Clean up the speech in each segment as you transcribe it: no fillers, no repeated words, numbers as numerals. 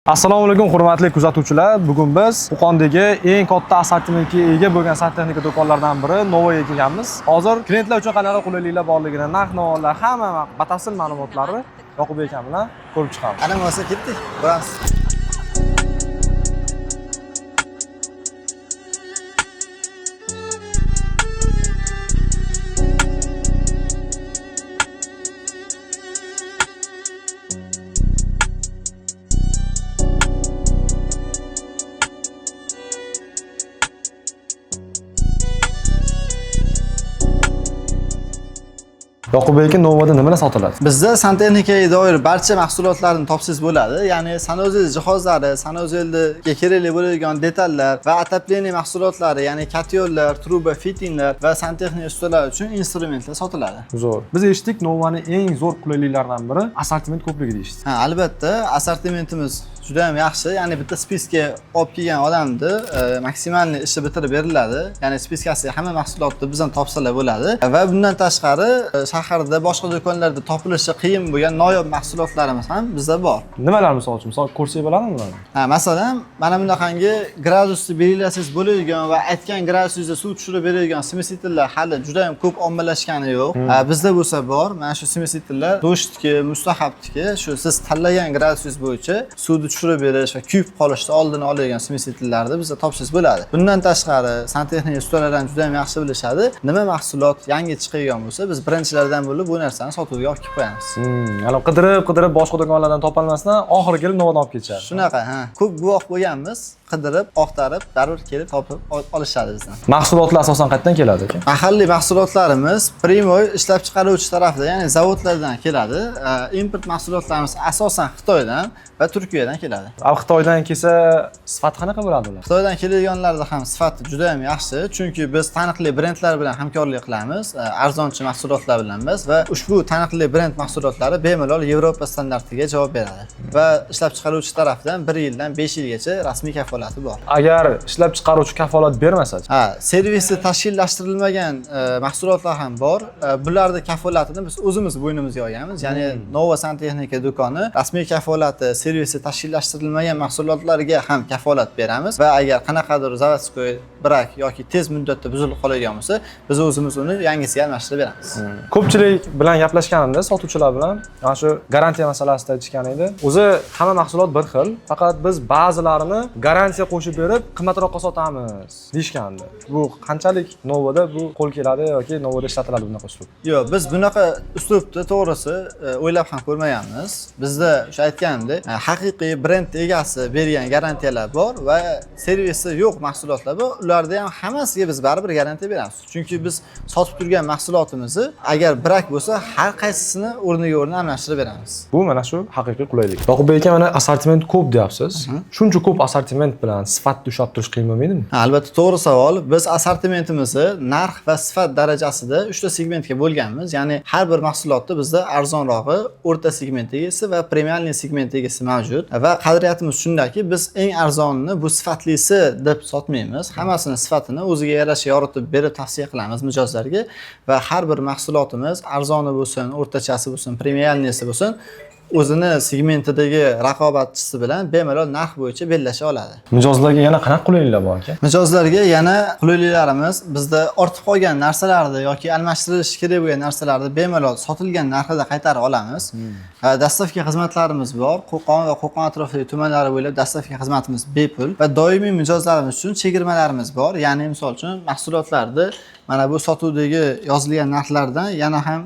Assalomu alaykum, hurmatli kuzatuvchilar. Bugun biz Qo'qondagi eng katta assortimentga ega bo'lgan santexnika do'konlaridan biri Novoga kelganmiz. Hozir klientlar uchun qanaqa qulayliklar borligini, narx-navolar, hamma batafsil ma'lumotlarni Yoqubbek aka bilan ko'rib chiqamiz. Ana bo'lmasa ketdik, boramiz. Yoqubbek aka, Novoda nimalar sotiladi? Bizda santexnikaga doir barcha mahsulotlarni topsangiz bo'ladi. Ya'ni sanuzel jihozlari, sanuzelga kerakli bo'ladigan detallar va отопление mahsulotlari, ya'ni kotellar, truba, fitinglar va santexnika ustalari uchun instrumentlar sotiladi. Zo'r. Biz eshitdik, Novani eng zo'r qulayliklaridan biri assortiment ko'pligi deyishdi. Ha, albatta, assortimentimiz juda ham yaxshi. Ya'ni bitta spiska olib kelgan odamni maksimalniy ishi bitirib beriladi. Ya'ni spiskasiga hamma mahsulotni bizdan topsalar bo'ladi. Va bundan tashqari shaharda boshqa do'konlarda topilishi qiyin bo'lgan noyob mahsulotlarimiz ham bizda bor. Nimalar misol uchun? Misol ko'rsak bo'ladimi ularni? Ha, masalan, mana bunaqangi gradusni belgilasangiz bo'ladigan va aytgan gradusingizda suv tushirib beradigan смеситель lar hali juda ham ko'p ommalashgani yo'q. Ha, bizda bo'lsa bor. Mana shu смеситель lar Do'shtniki, Mustahabniki, shu siz tanlagan gradusingiz bo'yicha suvni tushirib berish va kuyib qolishni oldini oladigan смеситель larni bizda topsangiz bo'ladi. Bundan tashqari, santexnik ustalar ham juda ham yaxshi bilishadi. Nima mahsulot yangi chiqadigan bo'lsa, biz birinchilardan bo'lib bu narsani sotuvga olib kelib qo'yamiz. Ya'ni qidirib, qidirib boshqa do'konlardan topolmasdan oxiri kelib Novodan olib ketishadi. Shunaqa, ha. Ko'p guvoh bo'lganmiz, qidirib, oqtarib, darrov kelib topib olishadi bizdan. Mahsulotlar asosan qayerdan keladi aka? Mahalliy mahsulotlarimiz primoy ishlab chiqaruvchi tarafida, ya'ni zavodlardan keladi. Import mahsulotlarimiz asosan Xitoydan va Turkiyadan keladi. Al Xitoydan kelsa sifati qanaqa bo'ladi ular? Xitoydan keladiganlarda ham sifati juda ham yaxshi, chunki biz taniqli brendlar bilan hamkorlik qilamiz, arzonchi mahsulotlar bilan emas va ushbu taniqli brend mahsulotlari bemalol Yevropa standartiga javob beradi. Va ishlab chiqaruvchi tarafdan 1 yildan 5 yilgacha rasmiy kafolati bor. Agar ishlab chiqaruvchi kafolat bermasa, Ha, servisi tashkillashtirilmagan mahsulotlar ham bor. Bularni kafolatini biz o'zimiz bo'ynimizga olganmiz. Ya'ni Nova santexnika do'koni rasmiy kafolati, servisi tashkillashtirilmagan mahsulotlarga ham kafolat beramiz va agar qanaqadir заводской brak yoki tez muddatda buzilib qoladigan bo'lsa, biz o'zimiz uni yangisiga almashtirib beramiz. Ko'pchilik bilan gaplashganimda, sotuvchilar bilan mana shu garantiya masalasida aytishgan edi. O'zi hamma mahsulot bir xil, faqat biz ba'zilarini garantiya qo'shib berib qimmatroqqa sotamiz deyishgandi. Bu qanchalik Novoda bu qo'l keladi yoki Novoda ishlatiladi bunaqa uslub? Yo'q, biz bunaqa uslubni to'g'risi o'ylab ham ko'rmaganmiz. Bizda o'sha aytganimdek, haqiqiy brend egasi bergan garantiyalar bor va servisi yo'q mahsulotlar bor. Ularda ham hammasiga biz baribir garantiya beramiz. Chunki biz sotib turgan mahsulotimizni agar brak bo'lsa, har qaysisini o'rniga o'rni almashtirib beramiz. Bu mana shu haqiqiy qulaylik. Yoqubbek aka, mana assortiment ko'p deyapsiz. Shuncha ko'p assortiment bilan sifatni ushlab turish qiyin bo'lmaydimi? Ha, albatta, to'g'ri savol. Biz assortimentimizni narx va sifat darajasida uchta segmentga bo'lganmiz. Ya'ni har bir mahsulotni bizda arzonrog'i, o'rta segmentdagisi va premialniy segmentdagisi mavjud. Va qadriyatimiz shundaki, biz eng arzonini bu sifatlisi deb sotmaymiz. Hammasini sifatini o'ziga yarasha yoritib berib tavsiya qilamiz mijozlarga va har bir mahsulotimiz arzoni bo'lsin, o'rtachasi bo'lsin, premialniysi bo'lsin, o'zini segmentidagi raqobatchisi bilan bemalol narx bo'yicha bellasha oladi. Mijozlarga yana qanaqa qulayliklar bor aka? Mijozlarga yana qulayliklarimiz: bizda ortib qolgan narsalarni yoki almashtirish kerak bo'lgan narsalarni bemalol sotilgan narxida qaytarib olamiz. Доставка xizmatlarimiz bor. Qo'qon va Qo'qon atrofidagi tumanlari bo'ylab доставка xizmatimiz bepul va doimiy mijozlarimiz uchun chegirmalarimiz bor. Ya'ni misol uchun mahsulotlarni mana bu sotuvdagi yozilgan narxlardan yana ham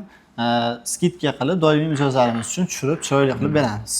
скидка qilib doimiy mijozlarimiz uchun tushirib, chiroyli qilib beramiz.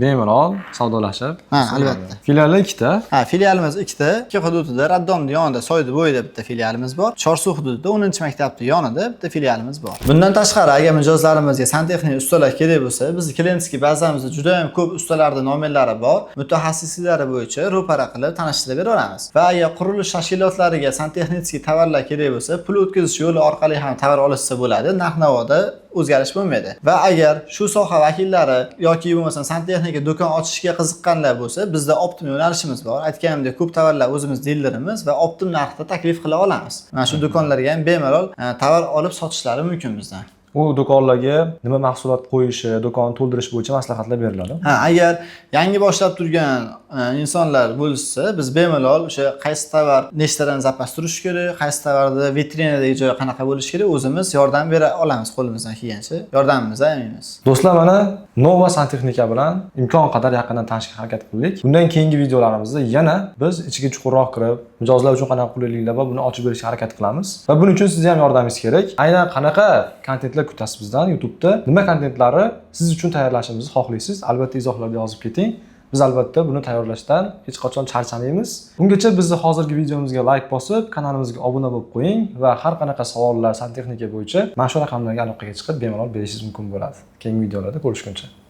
Bemalol savdolashib. Ha, albatta. Filiallar ikkita. Ha, filialimiz ikkita. Ikki hududida, Raddomni yonida, Soydi bo'yida bitta filialimiz bor. Chorsu hududida 10-maktabni yonida bitta filialimiz bor. Bundan tashqari, agar mijozlarimizga santexnik ustalar kerak bo'lsa, bizni клиентский bazamizda juda ham ko'p ustalarning nomerlari bor. Mutaxassislari bo'yicha ro'para qilib tanishtirib beraveramiz. Va agar qurilish tashkilotlariga santexnik tovarlar kerak bo'lsa, pul o'tkazish yo'li orqali ham tovar olishsa bo'ladi. Narx-navoda o'zgarish bo'lmaydi. Va agar shu soha vakillari yoki bo'lmasam santexnika do'kon ochishga qiziqqanlar bo'lsa, bizda оптом yo'nalishimiz bor. Aytganimdek, ko'p tovarlar o'zimiz dilerimiz va оптом narxda taklif qila olamiz. Mana shu do'konlarga ham bemalol tovar olib sotishlari mumkin bizdan. U do'konlarga nima mahsulot qo'yishi, do'konni to'ldirish bo'yicha maslahatlar beriladi. Ha, agar yangi boshlab turgan insonlar bo'lsa, biz bemalol o'sha qaysi tovar nechtadan zapas turishi kerak, qaysi tovarda vitrinadagi joyi qanaqa bo'lishi kerak, o'zimiz yordam bera olamiz qo'limizdan kelgancha. Yordamimizni ayamaymiz. Do'stlar, mana Nova santexnika bilan imkon qadar yaqindan tanishishga harakat qildik. Bundan keyingi videolarimizda yana biz ichiga chuqurroq kirib, mijozlar uchun qanaqa qulayliklar bor, buni ochib berishga harakat qilamiz. Va buning uchun sizni ham yordamingiz kerak. Aynan qanaqa kontentlar kutasiz bizdan YouTube'da? Nima kontentlarni siz uchun tayyorlashimizni xohlaysiz? Albatta izohlarda yozib keting. Biz albatta buni tayyorlashdan hech qachon charchamaymiz. Ungacha bizni hozirgi videomizga layk bosib, kanalimizga obuna bo'lib qo'ying va har qanaqa savollar santexnika bo'yicha mana shu raqamlarga aloqaga chiqib bemalol berishingiz mumkin bo'ladi. Keyingi videolarda ko'rishguncha.